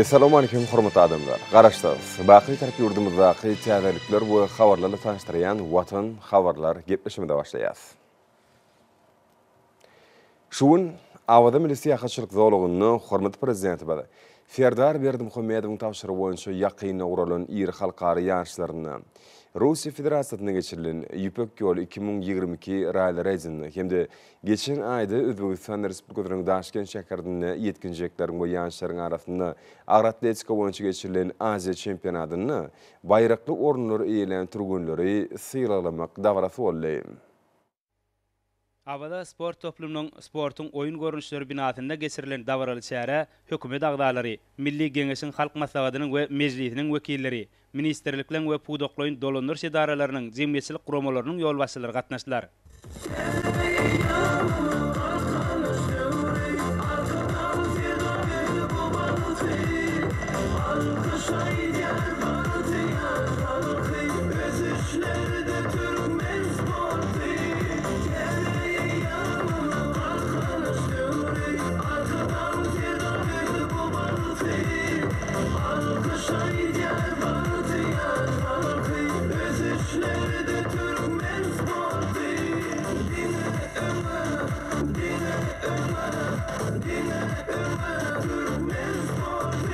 Essalawmaleýkim hormatly adamlar! Garaşsyz, baky Bitarap ýurdumyzdaky täzelikler we habarlarla tanyşdyrýan Watan habarlar gepleşigimize başlaýas. Şu gün Awaza milli syýahatçylyk zolagynda hormatly Prezidentimiz Serdar Berdimuhamedowyň tabşyrygy boýunça ýakynda guralan iri halkara ýaryşlarynda, Russiýa Federasiýasynda geçirilen Ýüpek ýoly 2022 rally-reýdinde hem-de geçen aýda Özbegistan Respublikasynyň Daşkent şäherinde ýetginjekleriň we ýaşlaryň arasynda agyr atletika boýunça geçirilen Aziýa çempionatynda baýrakly orunlary eýelän türgenleri sylaglamak dabarasy boldy. Awaza sport toplumynyň sportuň oýun görnüşleri binasynda geçirilen dabaraly çärä Hökümet agzalary, Milli Geňeşiň Halk Maslahatynyň we Mejlisiniň wekilleri, ministrlikleriň we pudaklaýyn dolandyryş edaralarynyň, jemgyýetçilik guramalarynyň ýolbaşçylary gatnaşdylar. Ösüşlerde türkmen sporty, Täze eýýamyň Galkynyş döwri, Arkadag Serdarymyz bu bagty, Alkyş aýdýar bagtyýar halky. Ösüşlerde türkmen sporty, Diňe öňe, diňe öňe, diňe öňe türkmen sporty,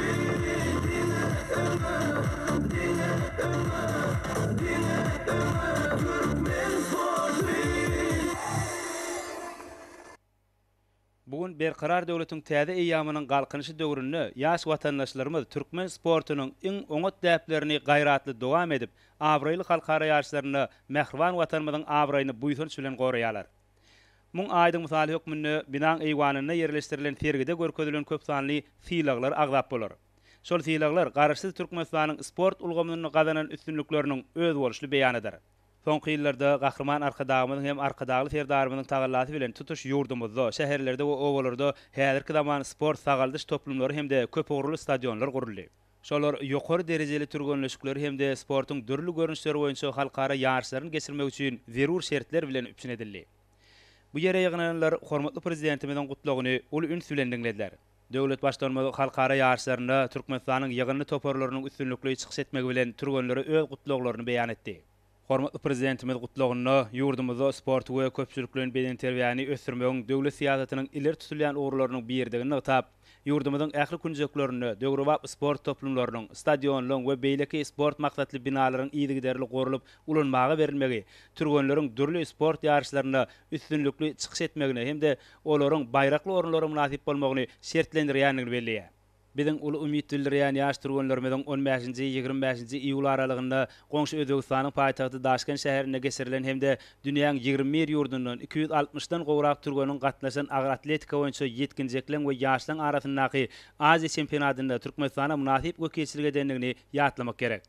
Diňe öňe, diňe öňe. Diňe öňe türkmen sporty. Bu gün Berkarar döwletiň täze eýýamynyň Galkynyşy döwründe ýaş watandaşlarymyz türkmen sportunyň iň oňat däplerini gaýratly dowam edip, abraýly halkara ýaryşlarynda mähriban Watanymyzyň abraýyny buýsanç bilen goraýarlar. Muň aýdyň mysaly hökmünde binaň eýwanynda ýerleşdirilen sergide görkezilen köpsanly sylaglary agzap bolar. Şol sylaglar Garaşsyz Türkmenistanyň sport ulgamynda gazanan üstünlikleriniň özboluşly beýanydyr. Soňky ýyllarda Gahryman Arkadagymyzyň hem Arkadagly Serdarymyzyň tagallasy bilen tutuş ýurdumyzda, şäherlerde we obalarda häzirki zaman sport-sagaldyş toplumlary hem-de köpugurly stadionlar guruldy. Şolar ýokary derejeli türgenleşikleri hem-de sportuň dürli görnüşleri boýunça halkara ýaryşlaryny geçirmek üçin zerur şertler bilen üpjün edildi. Bu ýere ýygnananlar hormatly Prezidentimiziň Gutlagyny uly üns bilen diňlediler. Döwlet Baştutanymyz halkara ýaryşlarynda Türkmenistanyň ýygyndy toparlarynyň üstünlikli çykyş etmegi bilen türgenlere öz gutlaglaryny beýan etdi. Hormatly Prezidentimiz Gutlagynda ýurdumyzda sporty we köpçülikleýin bedenterbiýäni ösdürmegiň döwlet syýasatynyň ileri tutulýan ugurlarynyň biridigini nygtap, ýurdumyzyň ähli künjeklerinde döwrebap sport toplumlarynyň, stadionlaryň we beýleki sport maksatly binalaryň yzygiderli gurlup ulanmaga berilmegi türgenleriň dürli sport ýaryşlarynda üstünlikli çykyş etmegine hem-de olaryň baýrakly orunlara mynasyp bolmagyny şertlendirýändigini belleýär. Biziň uly umyt bildirýän ýaş türgenlerimiziň on bäşinji, 25 bäşinji iýul aralygynda goňşy Özbegistanyň paýtagty Daşkent şäherinde geçirilen hem-de dünýäň 21 ýurdundan 260-dan gowrak türgeniň gatnaşan agyr atletika boýunça ýetginjekleň we ýaşlaň arasyndaky Aziýa çempionatynda Türkmenistana mynasyp wekilçilik edendigini ýatlamak gerek.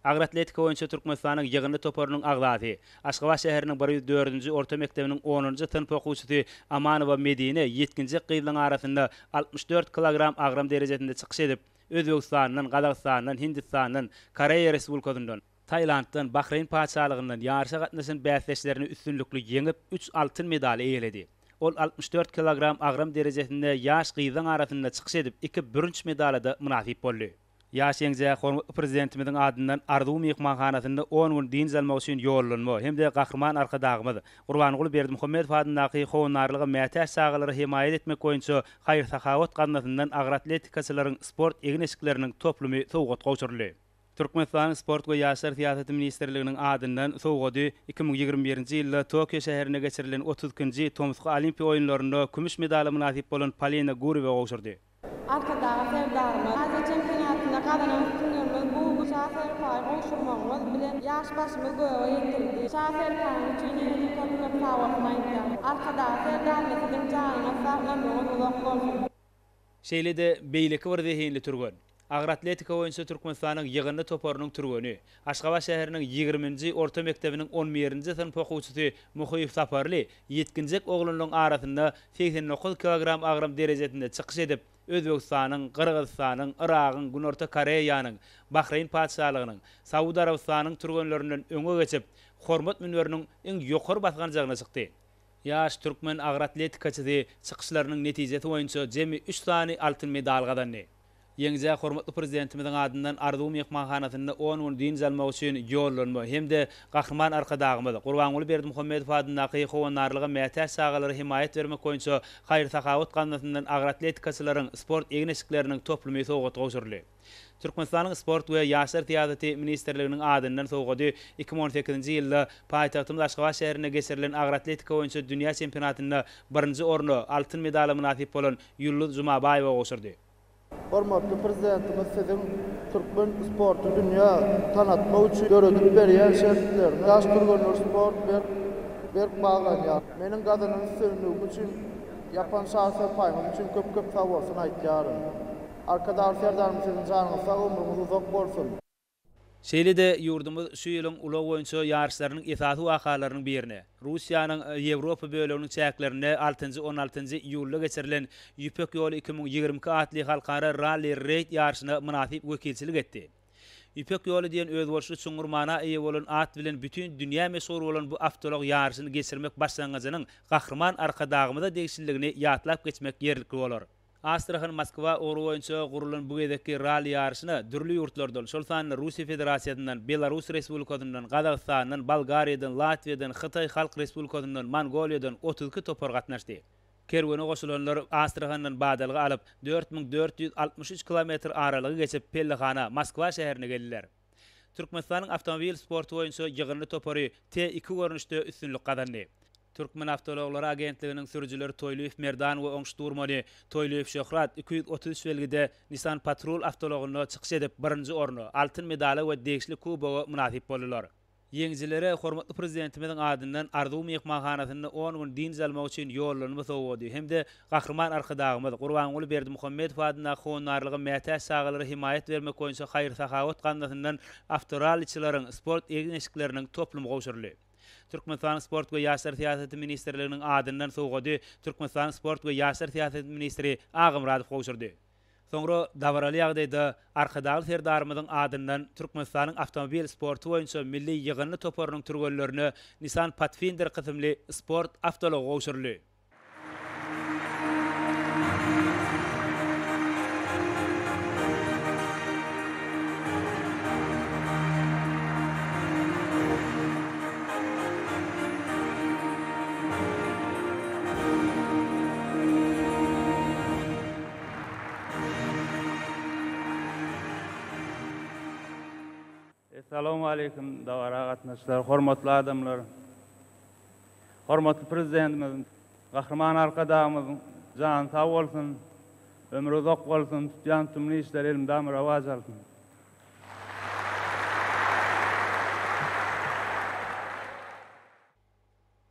Agyr atletika boýunça Türkmenistanyň ýygyndy toparynyň agzasy, Aşgabat şäheriniň bir 104-nji orta mekdebiniň onunjy synp okuwçysy Amanowa Medine ýetginjek gyzlaryň arasynda 64 kilogram agram derejesinde çykyş edip, Özbegistandan, Gazagystandan, Hindistandan, Koreýa Respublikasyndan, Tailanddan, Bahreýn Patyşalygyndan ýaryşa gatnaşan bäsdeşlerini üstünlikli ýeňip, üç altyn medaly eýeledi. Ol 64 kilogram agram derejesinde ýaş gyzlaryň arasynda çykyş edip, iki bürünç medala-da mynasyp boldy. Ýaş ýeňijä hormatly Prezidentimiziň adyndan Arzuw myhmanhanasynda on gün dynç almak üçin ýollanma hem-de Gahryman Arkadagymyz Gurbanguly Berdimuhamedow adyndaky Howandarlyga mätäç çagalara hemaýat etmek boýunça haýyr-sahawat gaznasyndan agyr atletikaçylaryň sport egin-eşikleriniň toplumy sowgat gowşuryldy. Türkmenistanyň Sport we ýaşlar syýasaty ministrliginiň adyndan sowgady 2021-nji ýylda Tokio şäherinde geçirilen 32-nji Tomsky Olimpiýa oýunlarynda kümüş medala mynasyp bolan Polina Gurewa gowşurdy. Arkadagly Serdarymyz, Aziýa çempionatynda gazanan üstünligimiz bu Şa serpaýy gowşurmagyňyz bilen ýaş başymyz göge ýetirildi. Şa serpaýyňyz üçin ýene-de köp-köp sagbolsun aýdýarys. Arkadagly Serdarymyz siziň janyňyz sag, ömrüňiz uzak bolsun! Şeýle-de beýleki bir zehinli türgen, agyr atletika boýunça Türkmenistanyň ýygyndy toparynyň türgeni, Aşgabat şäheriniň ýigriminji orta mekdebiniň on birinji synp okuwçysy Muhyýew Saparly ýetginjek oglanlaryň arasynda 89 kilogram agram derejesinde çykyş edip, Özbegistanyň, Gyrgyzystanyň, Yragyň, Günorta Koreýanyň, Bahreýn Patyşalygynyň, Saud Arabystanyň türgenlerinden öňe geçip, hormat münberiniň iň ýokary basgançagyna çykdy. Ýaş türkmen agyr atletikaçysy çykyşlarynyň netijesi boýunça jemi üç sany altyn medal gazandy. Ýeňijä hormatly Prezidentimiziň adyndan Arzuw myhmanhanasynda on gün dynç almak üçin ýollanma hem-de Gahryman Arkadagymyz Gurbanguly Berdimuhamedow adyndaky Howandarlyga mätäç çagalara hemaýat bermek boýunça haýyr-sahawat gaznasyndan agyr atletikaçylaryň sport egin-eşikleriniň toplumy sowgat gowşuryldy. Türkmenistanyň Sport we ýaşlar syýasaty ministrliginiň adyndan sowgady 2018-nji ýylda paýtagtymyz Aşgabat şäherinde geçirilen agyr atletika boýunça dünýä çempionatynda birinji orna, altyn medala mynasyp bolan Ýulduz Jumabaýewa gowşurdy. Hormatly Prezidentimiz siziň türkmen sporty dünýä tanatmak üçin döredip berýän şertlerine ýaş türgenler sport berk berk baglanýar. Meniň gazanan üstünligim üçin ýapan şa serpaýyňyz üçin köp köp sagbolsun aýtýaryn. Arkadagly Serdarymyz siziň janyňyz sag ömrüňiz uzak bolsun. Şeýle-de ýurdumyz şu ýylyň ulag boýunça ýaryşlarynyň esasy wakalarynyň birine, Russiýanyň Ýewropa böleginiň çäklerinde altynjy, on altynjy iýulda geçirilen Ýüpek ýoly 2022 atly halkara ralli-reýd ýaryşyna mynasyp wekilçilik etdi. Ýüpek ýoly diýen özboluşly çuňňur mana eýe bolan at bilen bütin dünýä meşhur bolan bu awtoulag ýaryşyny geçirmek başlangyjynyň Gahryman Arkadagymyza degişliligini ýatlap geçmek ýerlikli bolar. Astrahan-Moskwa ugry boýunça gurulan bu gezekki ralli ýaryşyna dürli ýurtlardan, şol sanda Russiýa Federasiýasyndan, Belarus Respublikasyndan, Gazagystandan, Bolgariýadan, Latwiýadan, Hytaý Halk Respublikasyndan, Mongoliýadan 32 topar gatnaşdy. Kerwene goşulanlar Astrahandan badalga alyp, 4463 kilometr aralygy geçip, pellehana, Moskwa şäherine geldiler. Türkmenistanyň awtomobil sporty boýunça ýygyndy topary T iki görnüşde üstünlik gazandy. Türkmenawtoulaglary agentliginiň sürüjileri Toýlyýew Merdan we oň şturmany Toýlyýew Şöhrat 233 belgide Nissan Patrol awtoulagynda çykyş edip, birinji orna, altyn medala we degişli kuboga mynasyp boldular. Ýeňijilere hormatly Prezidentimiziň adyndan Arzuw myhmanhanasynda on gün dynç almak üçin ýollanma sowgady hem-de Gahryman Arkadagymyz Gurbanguly Berdimuhamedow adyndaky Howandarlyga mätäç çagalara hemaýat bermek boýunça haýyr-sahawat gaznasyndan awtoralliçileriň sport egin-eşikleriniň toplumy gowşuryldy. Türkmenistanyň Sport we ýaşlar syýasaty ministrliginiň adyndan sowgady Türkmenistanyň sport we ýaşlar syýasaty ministri A. Myradow gowşurdy. Soňra dabaraly ýagdaýda Arkadagly Serdarymyzyň adyndan Türkmenistanyň awtomobil sporty boýunça milli ýygyndy toparynyň türgenlerine Nissan Pathfinder kysymly sport awtoulagy gowşuryldy. Essalawmaleýkim dabara gatnaşyjylar, hormatly adamlar! Hormatly Prezidentimiziň, Gahryman Arkadagymyzyň jany sag bolsun, ömri uzak bolsun, tutýan tutumly işleri elmydama rowaç alsyn!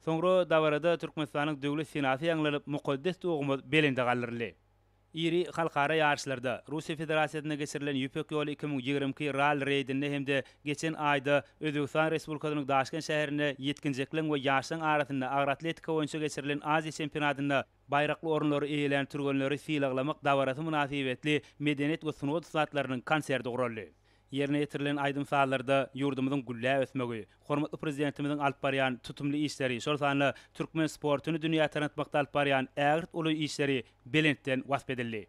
Soňra dabarada Türkmenistanyň Döwlet senasy ýaňlanyp, mukaddes Tugumyz belende galdyryldy. Iri halkara ýaryşlarda, Russiýa Federasiýasynda geçirilen Ýüpek ýoly 2022 ralli-reýdinde hem-de geçen aýda Özbegistan Respublikasynyň Daşkent şäherinde ýetginjekleň we ýaşlaň arasynda agyr atletika boýunça geçirilen Aziýa çempionatynda baýrakly orunlary eýelän türgenleri sylaglamak dabarasy mynasybetli medeniýet we sungat ussatlarynyň konserti guraldy. Ýerine ýetirilen aýdym-sazlarda ýurdumyzyň gülläp ösmegi, hormatly Prezidentimiziň alyp barýan tutumly işleri, şol sanda türkmen sportuny dünýä tanatmakda alyp barýan ägirt uly işleri belentden wasp edildi.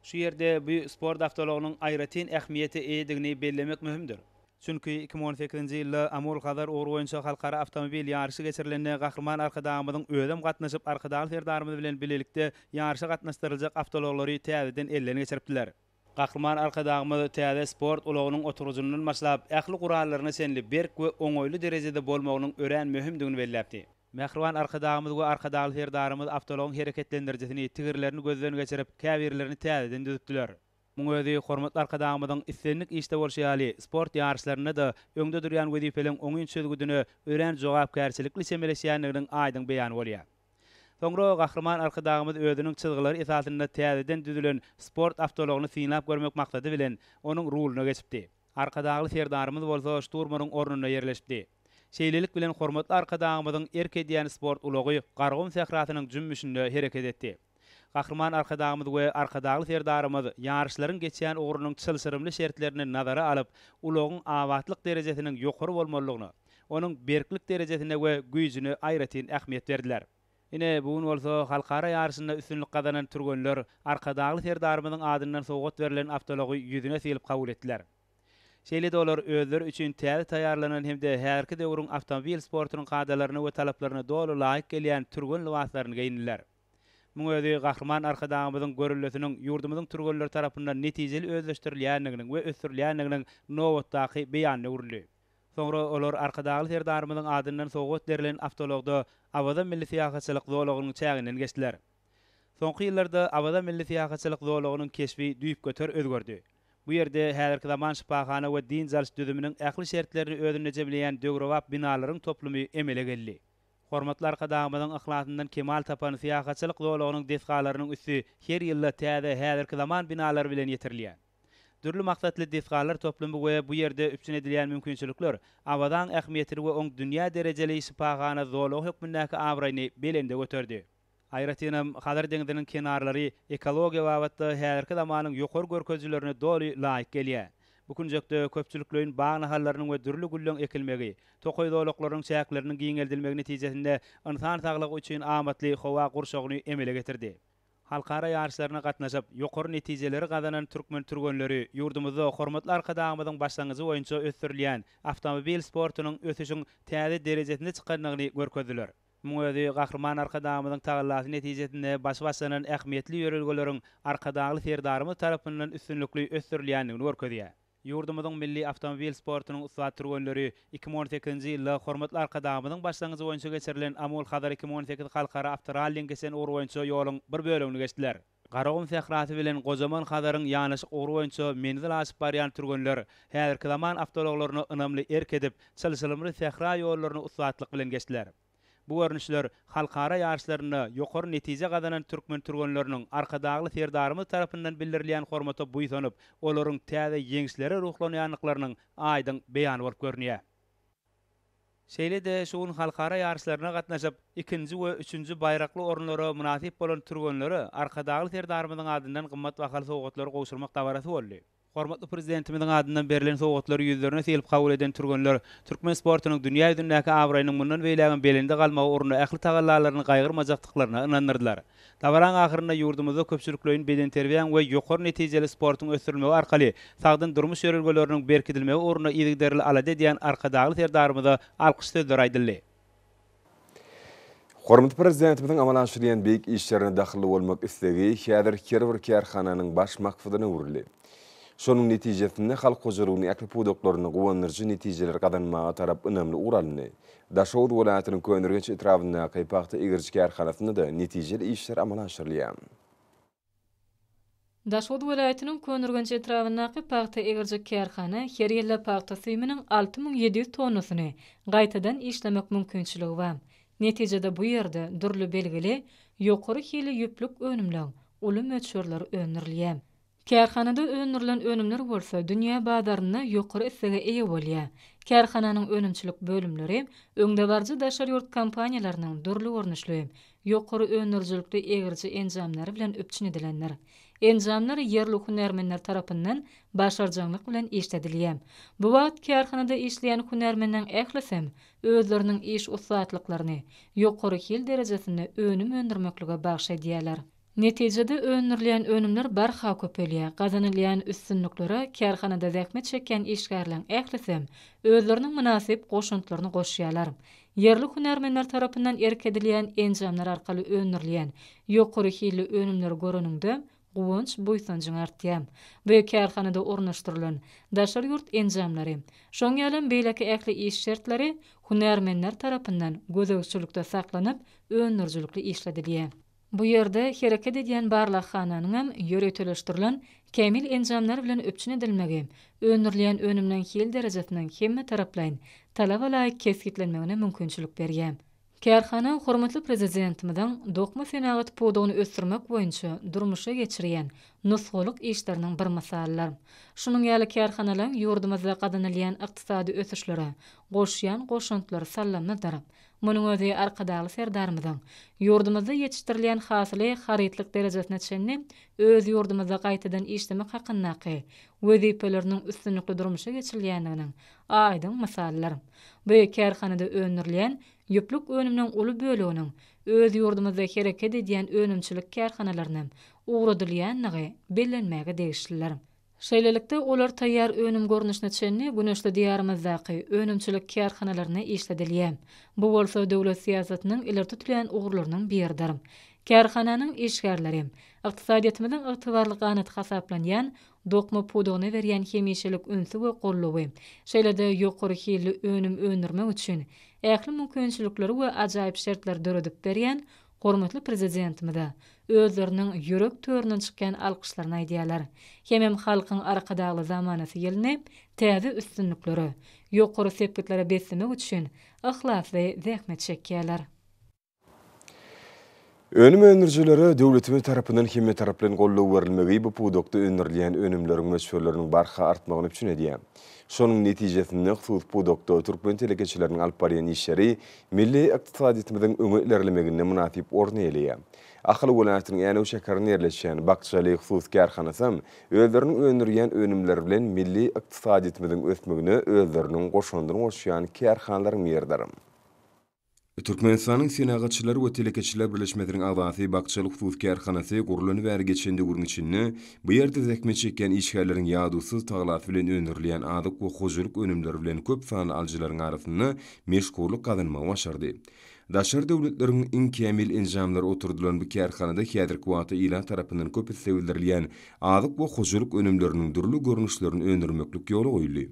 Şu ýerde bu sport awtoulagynyň aýratyn ähmiýete eýedigini bellemek möhümdir. Çünki 2018-nji ýylda Amul-Hazar ugry boýunça halkara awtomobil ýaryşy geçirilende Gahryman Arkadagymyzyň özem gatnaşyp Arkadagly Serdarymyz bilen bilelikde ýaryşa gatnaşdyryljak awtoulaglary täzeden elden geçiripdiler. Gahryman Arkadagymyz täze sport ulagynyň oturgyjyndan başlap, ähli gurallaryna çenli berk we oňaýly derejede bolmagynyň örän möhümdigini belläpdi. Mähriban Arkadagymyz we Arkadagly Serdarymyz awtoulagyň hereketlendirijisini, tigirlerini gözden geçirip, käbirlerini täzeden düzüpdiler. Muň özi hormatly Arkadagymyzyň islendik işde bolşy ýaly, sport ýaryşlarynda-da öňde durýan wezipeleň oňyn çözgüdine örän jogapkärçilikli çemeleşýändiginiň aýdyň beýany bolýar. Soňra Gahryman Arkadagymyz özüniň çyzgylary esasynda täzeden düzülen sport awtoulagyny synlap görmek maksady bilen, onuň ruluna geçipdi. Arkadagly Serdarymyz bolsa şturmanyň ornunda ýerleşipdi. Şeýlelik bilen, hormatly Arkadagymyzyň erk edýän sport ulagy Garagum sährasynyň jümmüşinde hereket etdi. Gahryman Arkadagymyz we Arkadagly Serdarymyz ýaryşlaryň geçýän ugrunyň çylşyrymly şertlerini nazara alyp, ulagyň abatlyk derejesiniň ýokary bolmalydygyna, onuň berklik derejesine we güýjüne aýratyn ähmiýet berdiler. Ine, bu gün bolsa halkara ýaryşynda üstünlik gazanan türgenler Arkadagly Serdarymyzyň adyndan sowgat berlen awtoulagy ýüzüne sylyp kabul etdiler. Şeýle-de olar özleri üçin täze taýýarlanan hem-de häzirki döwrüň awtomobil sportunyň kadalaryna we talaplaryna doly laýyk gelýän türgen lybaslaryny geýindiler. Muň özi Gahryman Arkadagymyzyň görellesiniň ýurdumyzyň türgenleri tarapyndan netijeli özleşdirilýändiginiň we ösdürilýändiginiň nobatdaky beýanyna öwrüldi. Soňra olar Arkadagly Serdarymyzyň adyndan sowgat berlen awtoulagda Awaza milli syýahatçylyk zolagynyň çäginden geçdiler. Soňky ýyllarda Awaza milli syýahatçylyk zolagynyň keşbi düýpgöter özgerdi. Bu ýerde häzirki zaman şypahana we dynç alyş düzüminiň ähli şertlerini özünde jemleýän döwrebap binalaryň toplumy emele geldi. Hormatly Arkadagymyzyň yhlasyndan kemal tapan syýahatçylyk zolagynyň desgalarynyň üsti her ýylda täze häzirki zaman binalary bilen ýetirilýär. Dürli maksatly desgalar toplumy we bu ýerde üpjün edilýän mümkinçilikler Awazaň ähmiýetini we oň dünýä derejeli şypahana zolagy hökmündäki abraýyny belende göterdi. Aýratynam, Hazar deňziniň kenarlary ekologiýa babatda häzirki zamanyň ýokary görkezijilerine doly laýyk gelýär. Bu künjekde köpçülikleýin bag nahallarynyň we dürli gülleň ekilmegi, tokaý zolaklarynyň çäkleriniň giňeldilmegi netijesinde ynsan saglygy üçin amatly howa gurşawyny emele getirdi. Halkara ýaryşlaryna gatnaşyp, ýokary netijeleri gazanan türkmen türgenleri ýurdumyzda hormatly Arkadagymyzyň başlangyjy boýunça ösdürilýän awtomobil sportunyň ösüşiň täze derejesine çykandygyny görkezdiler. Muň özi Gahryman Arkadagymyzyň tagallasy netijesinde başy başlanan ähmiýetli ýörelgeleriň Arkadagly Serdarymyz tarapyndan üstünlikli ösdürilýändigini görkezýär. Ýurdumyzyň milli awtomobil sportunyň ussat türgenleri 2018-nji ýylda hormatly Arkadagymyzyň başlangyjy boýunça geçirilen Amul-Hazar 2018 halkara awtoralliň geçen ugry boýunça ýoluň bir bölegini geçdiler. Garagum sährasy bilen gojaman Hazaryň ýanaşyk ugry boýunça menzil aşyp barýan türgenler häzirki zaman awtoulaglaryna ynamly erk edip, çylşyrymly sähra ýollaryny ussatlyk bilen geçdiler. Bu görnüşler halkara ýaryşlarynda ýokary netije gazanan türkmen türgenleriniň Arkadagly Serdarymyz tarapyndan bildirilýän hormata buýsanyp, olaryň täze ýeňişlere ruhlanýandyklarynyň aýdyň beýany bolup görünýär. Şeýle-de şu gün halkara ýaryşlaryna gatnaşyp, ikinji we üçünji baýrakly orunlara mynasyp bolan türgenlere Arkadagly Serdarymyzyň adyndan gymmat bahaly sowgatlary gowşurmak dabarasy boldy. Hormatly Prezidentimiziň adyndan berlen sowgatlary ýüzlerine sylyp kabul eden türgenler türkmen sportunyň dünýä ýüzündäki abraýynyň mundan beýlägem belende galmagy ugrunda ähli tagallalaryny gaýgyrmajakdyklaryna ynandyrdylar. Dabaraň ahyrynda ýurdumyzda köpçülikleýin bedenterbiýäň we ýokary netijeli sportuň ösdürilmegi arkaly sagdyn durmuş ýörelgeleriniň berkidilmegi ugrunda yzygiderli alada edýän Arkadagly Serdarymyza alkyş sözleri aýdyldy. Hormatly Prezidentimiziň amala aşyrýan beýik işlerine dahylly bolmak islegi häzir her bir kärhananyň baş maksadyna öwrüldi. Şonuň netijesinde halk hojalygynyň ähli pudaklarynda guwandyryjy netijeleri gazanmaga tarap ynamly ugur alyndy. Daşoguz welaýatynyň Köneürgenç etrabyndaky pagta egiriji kärhanasynda-da netijeli işler amala aşyrylýar. Daşoguz welaýatynyň Köneürgenç etrabyndaky pagta egiriji kärhana her ýylda pagta süýüminiň 6700 tonnasyny gaýtadan işlemek mümkinçiligi bar. Netijede bu ýerde dürli belgili, ýokary hili ýüplük önümleň uly möçberleri öndürilýär. Kärhanada öndürilen önümler bolsa dünýä bazarynda ýokary islege eýe bolýar. Kärhananyň önümçilik bölümleri öňdebaryjy daşary ýurt kompaniýalarynyň dürli görnüşli, ýokary öndürijilikli egriji enjamlary bilen üpjün edilendir. Enjamlar ýerli hünärmenler tarapyndan başarjaňlyk bilen işledilýär. Bu wagt kärhanada işleýän hünärmenleň ählisem özleriniň iş ussatlyklaryny ýokary hil derejesinde önüm öndürmeklige bagyş edýärler. Netijede öndürilýän önümler barha köpelýär, gazanylýan üstünliklere kärhanada zähmet çekýän işgärleň ählisem özleriniň mynasyp goşantlaryny goşýarlar. Ýerli hünärmenler tarapyndan erk edilýän enjamlar arkaly öndürilýän ýokary hilli önümleri göreniňde guwanç buýsanjyň artýar. Bu kärhanada ornaşdyrylan daşary ýurt enjamlary, şoň ýalam beýleki ähli iş şertleri hünärmenler tarapyndan gözegçilikde saklanyp, öndürijilikli işledilýär. Bu ýerde hereket edýän barlaghananyňam ýöriteleşdirilen kämil enjamlar bilen üpjün edilmegi öndürilýän önümleň hil derejesiniň hemmetaraplaýyn talaba laýyk kesgitlenmegine mümkinçilik berýär. Kärhana hormatly Prezidentimiziň dokma senagaty pudagyny ösdürmek boýunça durmuşa geçirýän nusgalyk işleriniň bir mysalydyr. Şunuň ýaly kärhanalaryň ýurdumyzda gazanylýan ykdysady ösüşlere goşýan goşantlary sallamlydyr. Munuň özi Arkadagly Serdarymyzyň ýurdumyzda ýetişdirilýän hasyly harytlyk derejesine çenli öz ýurdumyzda gaýtadan işlemek hakyndaky wezipeleriniň üstünlikli durmuşa geçirilýändiginiň aýdyň mysalydyr. Bu kärhanada öndürilýän ýüplük önüminiň uly böleginiň öz ýurdumyzda hereket edýän önümçilik kärhanalaryna ugradylýandygy bellenmäge degişlidir. Şeýlelikde, olar taýýar önüm görnüşine çenli güneşli Diýarymyzdaky önümçilik kärhanalarynda işledilýär. Bu bolsa döwlet syýasatynyň ileri tutulýan ugurlarynyň biridir. Kärhananyň işgärleri ykdysadyýetimiziň ygtybarly ganaty hasaplanýan dokma pudagyna berýän hemişelik ünsi we goldawy, şeýle-de ýokary hilli önüm öndürmek üçin ähli mümkinçilikleri we ajaýyp şertleri döredip berýän hormatly Prezidentimize özleriniň ýürek töründen çykýan alkyşlaryny aýdýarlar. Hemem Halkyň Arkadagly zamanasy ýylyny täze üstünliklere, ýokary sepgitlere beslemek üçin yhlasly zähmet çekýärler. Önüm öndürijilere döwletimiz tarapyndan hemmetaraplaýyn goldaw berilmegi bu pudakda öndürilýän önümleriň möçberleriniň barha artmagyny üpjün edýär. Şonuň netijesinde hususy pudakda türkmen telekeçileriniň alyp barýan işleri milli ykdysadyýetimiziň öňe ilerlemeginde mynasyp orun eýeleýär. Ahal welaýatynyň Änew şäherinde ýerleşýän Bakjaly hususy kärhanasam özleriniň öndürýän önümleri bilen milli ykdysadyýetimiziň ösmegine özleriniň goşandyny goşýan kärhanalaryň biridir. Türkmenistanyň Senagatçylar we telekeçiler birleşmesiniň agzasy Bakjaly hususy kärhanasy gurlany bäri geçen döwrüň içinde bu ýerde zähmet çekýän işgärleriň ýadawsyz tagalasy bilen öndürilýän azyk we hojalyk önümleri bilen köp sanly alyjylaryň arasynda meşhurlyk gazanmagy başardy. Daşary döwletleriň iň kämil enjamlary oturdylan bu kärhanada häzirki wagtda ilat tarapyndan köp isleg bildirilýän azyk we hojalyk önümleriniň dürli görnüşlerini öndürmeklik ýola goýuldy.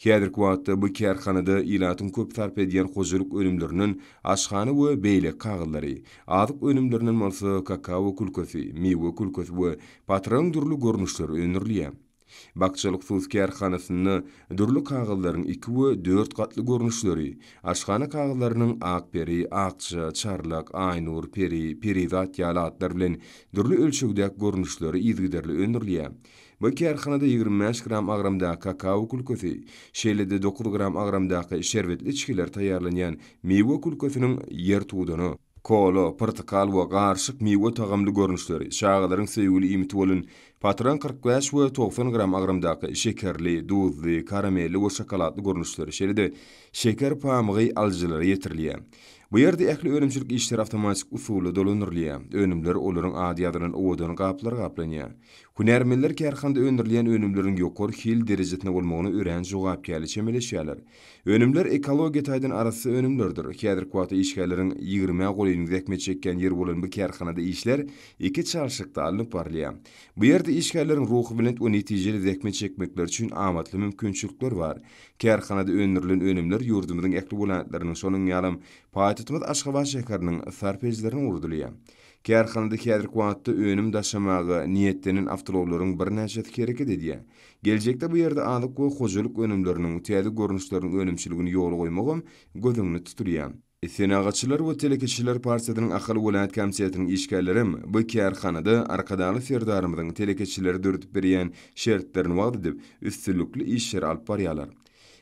Häzirki wagtda bu kärhanada ilatyň köp sarp edýän hojalyk önümlerinden aşhana we beýleki kagyzlary, azyk önümlerinden bolsa kakao külkesi, miwe külkesi we patragyň dürli görnüşleri öndürilýär. Bakjalyk hususy kärhanasynda dürli kagyzlaryň iki we dört gatly görnüşleri, aşhana kagyzlarynyň Ak peri, Akja, Çarlak, Aýnur, Peri, Perizat ýaly atlar bilen dürli ölçegdäki görnüşleri yzygiderli öndürilýär. Bu kärhanada 25 gram agramdaky kakao külkesi, şeýle-de 9 gram agramdaky şerbetli içgiler taýýarlanýan miwe külkesiniň ýertudana, kola, pyrtykal we garyşyk miwe tagamly görnüşleri, çagalaryň söýgüli iýmiti bolan patran 45 we 90 gram agramdaky şekerli, duzly, karamelli we şokoladly görnüşleri, şeýle-de şeker pamygy alyjylara ýetirilýär. Bu ýerde ähli önümçilik işleri awtomatik usulda dolandyrylýar. Önümler olaryň ady ýazylan owadan gaplara gaplanýar. Hünärmenler kärhanada öndürilýän önümleriň ýokary hil derejesinde bolmagyna örän jogapkärli çemeleşýärler. Önümler ekologiýa taýdan arassa önümlerdir. Häzirki wagtda işgärleriň ýigrimä golaýynyň zähmet çekýän ýeri bolan bu kärhanada işler iki çalşykda alnyp barylýar. Bu ýerde işgärleriň ruhubelent we netijeli zähmet çekmekleri üçin amatly mümkinçilikler bar. Kärhanada öndürilen önümler ýurdumyzyň ähli welaýatlarynyň, şonuň ýalam paýtagtymyz Aşgabat şäheriniň sarp edijilerine ugradylýar. Kärhanada häzirki wagtda önüm daşamaga niýetlenen awtoulaglaryň birnäçesi hereket edýär. Geljekde bu ýerde azyk we hojalyk önümleriniň täze görnüşleriniň önümçiligini ýola goýmagam göz öňünde tutulýar. Senagatçylar we telekeçiler partiýasynyň Ahal welaýat komitetiniň işgärlerem bu kärhanada Arkadagly Serdarymyzyň telekeçilere döredip berýän şertlerini wagyz edip, üstünlikli işleri alyp barýarlar.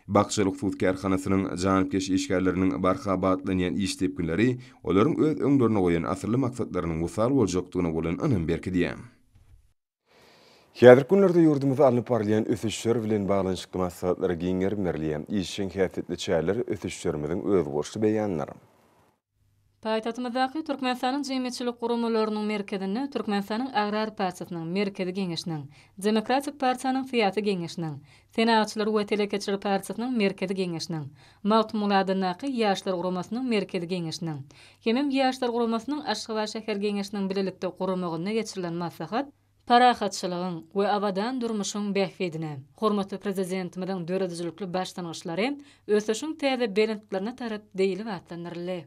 Bakjalyk hususy kärhanasynyň janypkeş işgärleriniň barha batlanýan iş depginleri olaryň öz öňlerinde goýan asylly maksatlarynyň wysal boljakdygyna bolan ynam berkidýär. Häzirki günlerde ýurdumyzda alnyp barylýan ösüşler bilen baglanyşykly maslahatlara giň gerim berilýär. Işjeň häsiýetli çäreler ösüşlerimiziň özboluşly beýanydyr. Paýtagtymyzdaky Türkmenistanyň Jemgyýetçilik guramalarynyň merkezinde Türkmenistanyň Agrar partiýasynyň Merkezi Geňeşiniň, Demokratik partiýanyň Syýasy Geňeşiniň, Senagatçylar we telekeçiler partiýasynyň Merkezi Geňeşiniň, Magtymguly adyndaky Ýaşlar guramasynyň Merkezi Geňeşiniň hemem Ýaşlar guramasynyň Aşgabat şäher Geňeşiniň bilelikde guramagynda geçirilen maslahat Parahatçylygyň we abadan durmuşyň bähbidine hormatly Prezidentimiziň döredijilikli başlangyçlary ösüşiň täze belentliklerine tarap diýlip atlandyryldy.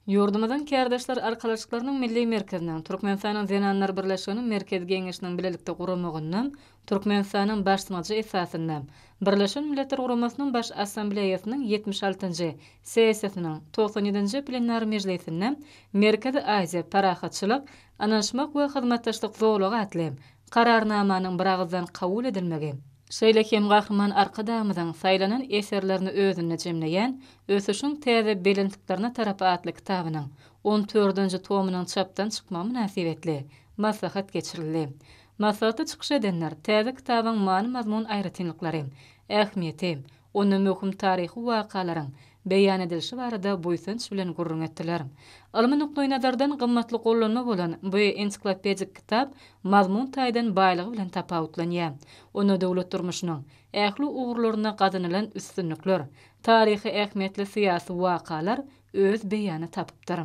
Ýurdumyzyň Kärdeşler arkalaşyklarynyň Milli merkeziniň, Türkmenistanyň Zenanlar birleşiginiň Merkezi Geňeşiniň bilelikde guramagynda Türkmenistanyň başlangyjy esasynda Birleşen Milletler Guramasynyň Baş Assambleýasynyň 76-njy sessiýasynyň 97-nji plenar mejlisinde Merkezi Aziýa, parahatçylyk, Ynanyşmak we hyzmatdaşlyk zolagy atly Kararnamanyň biragyzdan kabul edilmegi. Şeýle hem Gahryman Arkadagymyzyň saýlanan eserlerini özünde jemleýän Ösüşiň täze belentliklerine tarap atly kitabynyň on dördünji tomunyň çapdan çykmagy mynasybetli maslahat geçirildi. Maslahatda çykyş edenler täze kitabyň many-mazmun aýratynlyklary, ähmiýeti, onda möhüm taryhy wakalaryň beýan edilişi barada buýsanç bilen gürrüň etdiler. Ylmy nukdaýnazardan gymmatly gollanma bolan bu ensiklopedik kitap mazmun taýdan baýlygy bilen tapawutlanýar. Onda döwlet durmuşynyň ähli ugurlarynda gazanylan üstünlikler, taryhy ähmiýetli syýasy wakalar öz beýanyny tapypdyr.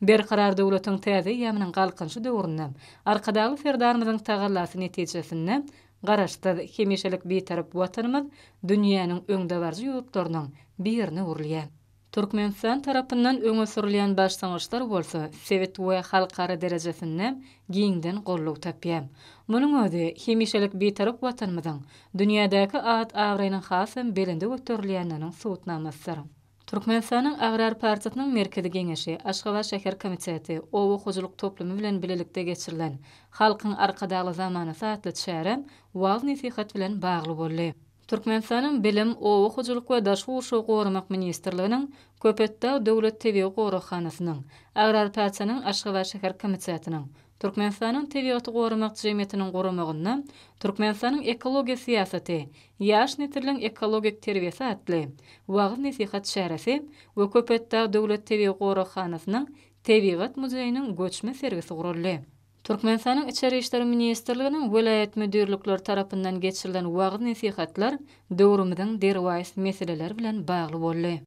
Berkarar döwletiň täze eýýamynyň Galkynyşy döwründe Arkadagly Serdarymyzyň tagallasy netijesinde Garaşsyz, hemişelik Bitarap Watanymyz dünýäniň öňdebaryjy ýurtlarynyň birine öwrülýär. Türkmenistan tarapyndan öňe sürülýän başlangyçlar bolsa sebit we halkara derejesinde giňden goldaw tapýar. Munuň özi hemişelik Bitarap Watanymyzyň dünýädäki at-abraýynyň hasam belende göterilýändiginiň subutnamasydyr. Türkmenistanyň Agrar partiýasynyň Merkezi Geňeşi, Aşgabat şäher komiteti, oba hojalyk toplumy bilen bilelikde geçirilen Halkyň Arkadagly zamanasy atly çäre wagyz-nesihat bilen bagly boldy. Türkmenistanyň Bilim, Oba hojalyk we daşky gurşawy goramak ministrliginiň Köpetdag döwlet tebigy goraghanasynyň, Agrar partiýanyň Aşgabat şäher komitetiniň, Türkmenistanyň Tebigaty goramak jemgyýetiniň guramagynda Türkmenistanyň ekologiýa syýasaty, ýaş nesilleriň ekologik terbiýesi atly wagyz-nesihat çäresi we Köpetdag döwlet tebigy goraghanasynyň Tebigat muzeýiniň göçme sergisi guraldy. Türkmenistanyň Içeri işler ministrliginiň welaýat müdirlikleri tarapyndan geçirilen wagyz-nesihatlar döwrümiziň derwaýys meseleleri bilen bagly boldy.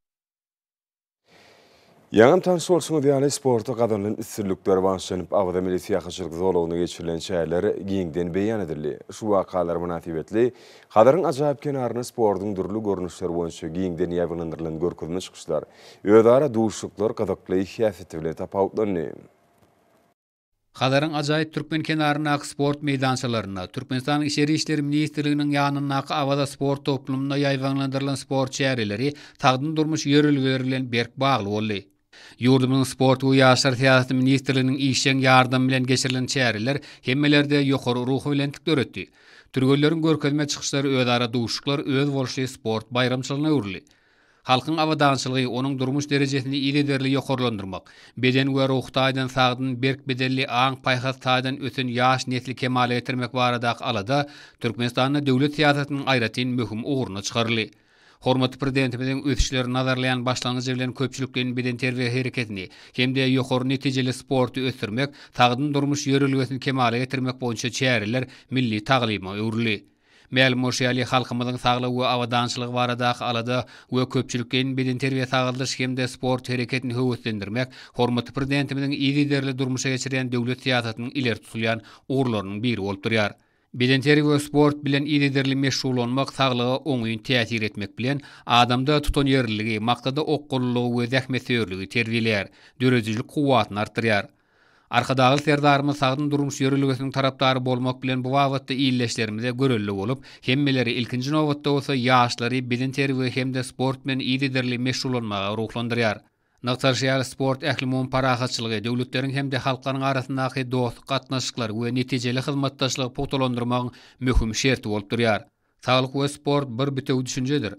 Ýaňam tanyş bolşuňyz ýaly, sportda gazanylan üstünlikler bagyşlanyp, Awaza milli syýahatçylyk zolagynda geçirilen çäreler giňden beýan edildi. Şu wakalar mynasybetli Hazaryň ajaýyp kenarynda sportuň dürli görnüşleri boýunça giňden ýaýbaňlandyrylan görkezme çykyşlar, özara duşuşyklar gyzykly häsiýeti bilen tapawutlandy. Hazaryň ajaýyp türkmen kenaryndaky sport meýdançalarynda, Türkmenistanyň Içeri işler ministrliginiň ýanyndaky Awaza sport toplumynda ýaýbaňlandyrylan sport çäreleri sagdyn durmuş ýörelgeleri bilen berk bagly boldy. Ýurdumyzyň Sport we ýaşlar syýasaty ministrliginiň işjeň ýardamy bilen geçirilen çäreler hemmelerde ýokary ruhubelentlik döretdi. Türgenleriň görkezme çykyşlary özara duşuşyklar özboluşly sport baýramçylygyna öwrüldi. Halkyň abadançylygy, onuň durmuş derejesini yzygiderli ýokarlandyrmak, beden we ruhy taýdan sagdyn, berk bedenli, aň-paýhas taýdan ösen ýaş nesli kemala getirmek baradaky alada Türkmenistanda döwlet syýasatynyň aýratyn möhüm ugruna çykaryldy. Hormatly Prezidentimiziň ösüşleri nazarlaýan başlangyjy bilen köpçülikleýin bedenterbiýe hereketini hem-de ýokary netijeli sporty ösdürmek, sagdyn durmuş ýörelgesini kemala getirmek boýunça çäreler milli taglyma öwrüldi. Mälim bolşy ýaly, halkymyzyň saglygy we abadançylygy baradaky alada we köpçülikleýin bedenterbiýe-sagaldyş hem-de sport hereketini höweslendirmek hormatly Prezidentimiziň yzygiderli durmuşa geçirýän döwlet syýasatynyň ileri tutulýan ugurlarynyň biri bolup durýar. Bedenterbiýe we sport bilen yzygiderli meşgullanmak saglyga oňyn täsir etmek bilen, adamda tutanýerliligi, maksada okgunlylygy we zähmetsöýerligi terbiýeleýär, döredijilik kuwwatyny artdyrýar. Arkadagly Serdarymyz sagdyn durmuş ýörelgesiniň tarapdary bolmak bilen bu babatda ildeşlerimize görelde bolup, hemmeleri, ilkinji nobatda bolsa ýaşlary bedenterbiýe hem-de sport bilen yzygiderli meşgullanmaga ruhlandyrýar. Nygtalyşy ýaly, sport ählumumy parahatçylygy, döwletleriň hem-de halklaryň arasyndaky dostluk gatnaşyklary we netijeli hyzmatdaşlygy pugtalandyrmagyň möhüm şerti bolup durýar. Saglyk we sport bir bitewi düşünjedir.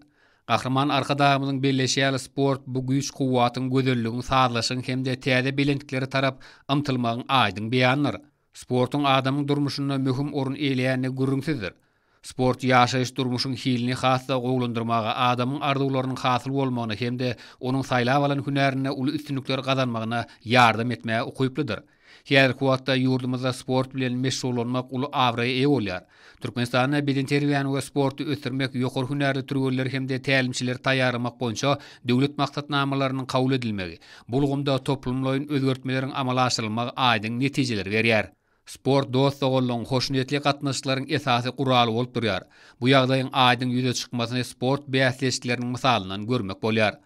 Gahryman Arkadagymyzyň belleýşi ýaly, sport bu güýç-kuwwatyň, gözelligiň, sazlaşygyň hem-de täze belentliklere tarap ymtylmagyň aýdyň beýanydyr. Sportuň adamyň durmuşynda möhüm orun eýeleýändigi gürrüňsizdir. Sport ýaşaýyş-durmuşyň hilini has-da gowulandyrmaga, adamyň arzuwlarynyň hasyl bolmagyna hem-de onuň saýlap alan hünärinde uly üstünlikler gazanmagyna ýardam etmäge ukyplydyr. Häzirki wagtda ýurdumyzda sport bilen meşgullanmak uly abraýa eýe bolýar. Türkmenistanda bedenterbiýäni we sporty ösdürmek, ýokary hünärli türgenleri hem-de tälimçileri taýýarlamak boýunça döwlet maksatnamalarynyň kabul edilmegi, bu ulgamda toplumlaýyn özgertmeleriň amala aşyrylmagy aýdyň netijeleri berýär. Sport dost-doganlygyň, hoşniýetli gatnaşyklaryň esasy guraly bolup durýar. Bu ýagdaýyň aýdyň ýüze çykmasyny sport bäsleşikleriniň mysalyndan görmek bolýar.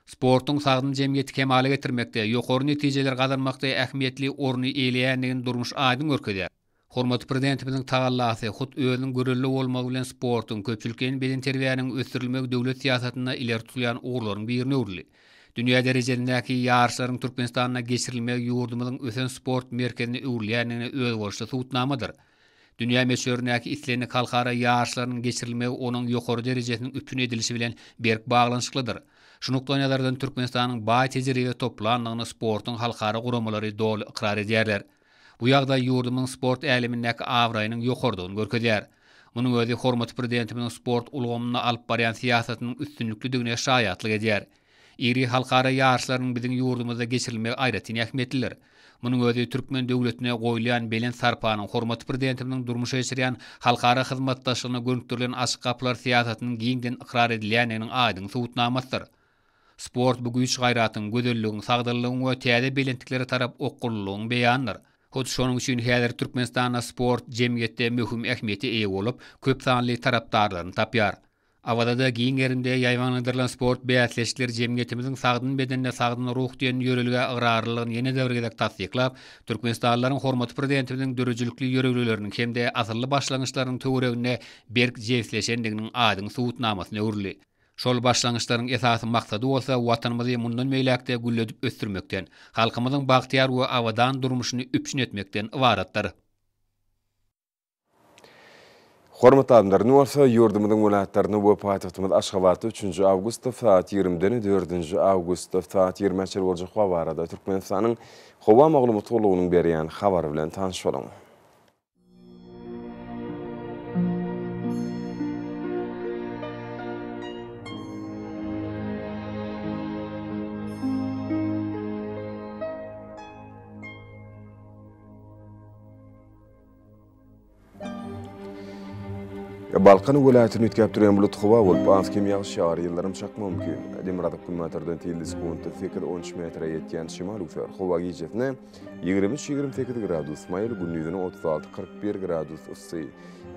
Sportuň sagdyn jemgyýeti kemala getirmekde, ýokary netijeleri gazanmakda ähmiýetli orny eýeleýändigini durmuş aýdyň görkezýär. Hormatly Prezidentimiziň tagallasy, hut özüniň görelde bolmagy bilen sportuň, köpçülikleýin bedenterbiýäniň ösdürilmegi döwlet syýasatynda ileri tutulýan ugurlaryň birine öwrüldi. Dünýä derejesindäki ýaryşlaryň Türkmenistanda geçirilmegi ýurdumyzyň ösen sport merkezine öwrülýändigine özboluşly subutnamadyr. Dünýä möçberindäki islendik halkara ýaryşlarynyň geçirilmegi onuň ýokary derejesiniň üpjün edilişi bilen berk baglanyşyklydyr. Şu nukdaýnazardan Türkmenistanyň baý tejribe toplandygyny sportuň halkara guramalary doly ykrar edýärler. Bu ýagdaý ýurdumyzyň sport älemindäki abraýynyň ýokarydygyny görkezýär. Munuň özi hormatly Prezidentimiziň sport ulgamynda alyp barýan syýasatynyň üstünliklidigine şaýatlyk edýär. Iri halkara ýaryşlarynyň biziň ýurdumyzda geçirilmegi aýratyn ähmiýetlidir. Munuň özi türkmen döwletine goýulýan belent sarpanyň, hormatly Prezidentimiziň durmuşa geçirýän halkara hyzmatdaşlygyna gönükdirilen açyk gapylar syýasatynyň giňden ykrar edilýändiginiň aýdyň subutnamasydyr. Sport bu güýç-gaýratyň, gözelligiň, sagdynlygyň we täze belentliklere tarap okgunlylygyň beýanydyr. Hut şonuň üçin häzir Türkmenistanda sport jemgyýetde möhüm ähmiýete eýe bolup, köp sanly tarapdarlaryny tapýar. Awazada giň gerimde ýaýbaňlandyrylan sport bäsleşikleri jemgyýetimiziň sagdyn bedende sagdyn ruh diýen ýörelgä ygrarlylygyny ýene-de bir gezek tassyklap, türkmenistanlylaryň hormatly Prezidentimiziň döredijilikli ýörelgeleriniň hem-de asylly başlangyçlarynyň töwereginde berk jebisleşendiginiň aýdyň subutnamasyna öwrüldi. Şol başlangyçlaryň esasy maksady bolsa Watanymyzy mundan beýläk-de gülledip ösdürmekden, halkymyzyň bagtyýar we abadan durmuşyny üpjün etmekden ybaratdyr. Hormatly adamlar, indi bolsa ýurdumyzyň welaýatlarynda we paýtagtymyz Aşgabatda üçünji awgustda sagat ýigrimiden dördünji awgustda sagat ýigrimä çenli boljak howa barada Türkmenistanyň Howa maglumat gullugynyň berýän habary bilen tanyş boluň. Balkan welaýatyny üýtgäp durýan bulut howa bolup, az-kem ýagyş ýagar, ýyldyrym çakmagy mümkin. Demirgazyk günbatardan tizligi sekuntda sekiz-on üç metre ýetýän şemal öwser. Howa gijesine 23-28 gradus maýyl, gündizine 36-41 gradus yssy,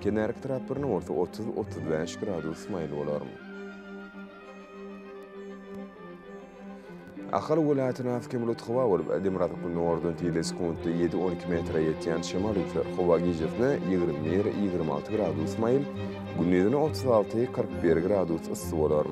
kenarki taraplarynda bolsa 30-35 gradus maýyl bolar. Ahal welaýatynda az-kem bulut howa bolup, demirgazyk-gündogardan tizligi sekuntda ýedi-on iki metre ýetýän şemal öwser. Howa gijesine 21, 26 gradus maýyl, gündizine 36, 41 gradus yssy bolar.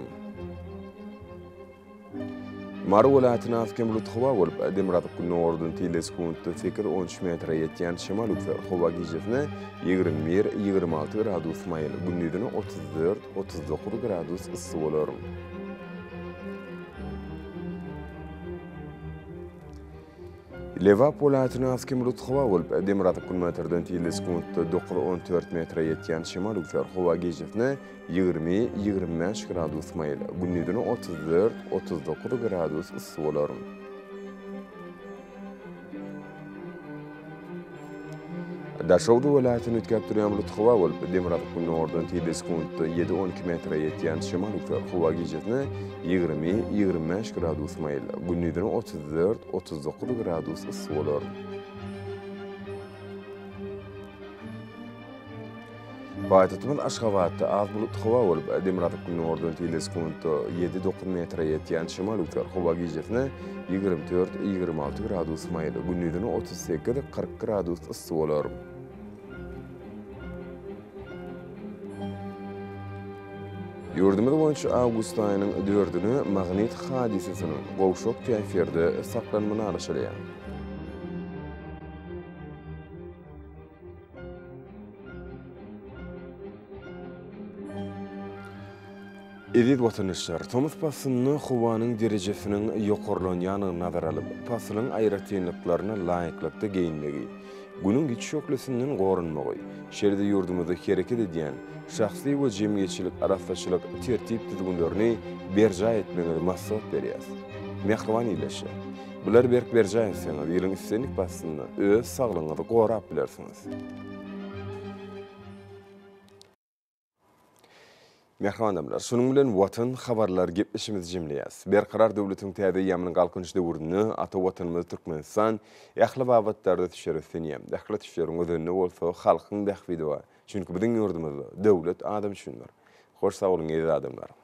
Mary welaýatynda az-kem bulut howa bolup, demirgazyk-gündogardan tizligi sekuntda sekiz-on üç metre ýetýän şemal öwser. Howa gijesine 21, 26 gradus maýyl, gündizine 34, 39 gradus yssy bolar. Lebap welaýatynda az-kem bulut howa bolup, demirgazyk-günbatardan tizligi sekuntda dokuz-on dört metre ýetýän şemal öwser. Howa gijesine 20, 25 gradus maýyl, gündizine 34, 39 gradus yssy bolar. Daşoguz welaýatyny üýtgäp durýan bulut howa bolup, demirgazyk-gündogardan tizligi sekuntda ýedi-on iki metre ýetýän şemal öwser. Howa gijesine 20, 25 gradus maýyl, gündizine 34, 39 gradus yssy bolar. Paýtagtymyz Aşgabatda az bulutly howa bolup, demirgazyk-gündogardan tizligi sekuntda ýedi-dokuz metre ýetýän şemal öwser. Howa gijesine 24, 26 gradus maýyl, gündizine 38, 40 gradus yssy bolar. Ýurdumyz boýunça awgust aýynyň dördüne magnit hadysasynyň gowşak täsirde saklanmagyna garaşylýar. Eziz watandaşlar, tomus paslynda howanyň derejesiniň ýokarlanýandygyny nazara alyp, pasylyň aýratynlyklaryna laýyklykda geýinmegi, Günüň giç şöhlesinden goranmagy, şeýle-de ýurdumyzda hereket edýän şahsy we jemgyýetçilik arassaçylyk tertip-düzgünlerini berjaý etmegiňizi maslahat berýäris. Mähriban ildeşler! Bulary berk berjaý etseňiz, ýylyň islendik paslynda öz saglygyňyzy gorap bilersiňiz. Mähriban adamlar, şunuň bilen Watan habarlar gepleşigimizi jemleýäris. Berkarar döwletiň täze eýýamynyň Galkynyş döwründe ata Watanymyz Türkmenistan ähli babatlarda ösüşlere ösdünýär. Ähli ösüşleriň özeninde bolsa halkyň bähbidi bar. Çünki biziň ýurdumyzda döwlet adam üçindir. Hoş sag boluň eziz adamlar!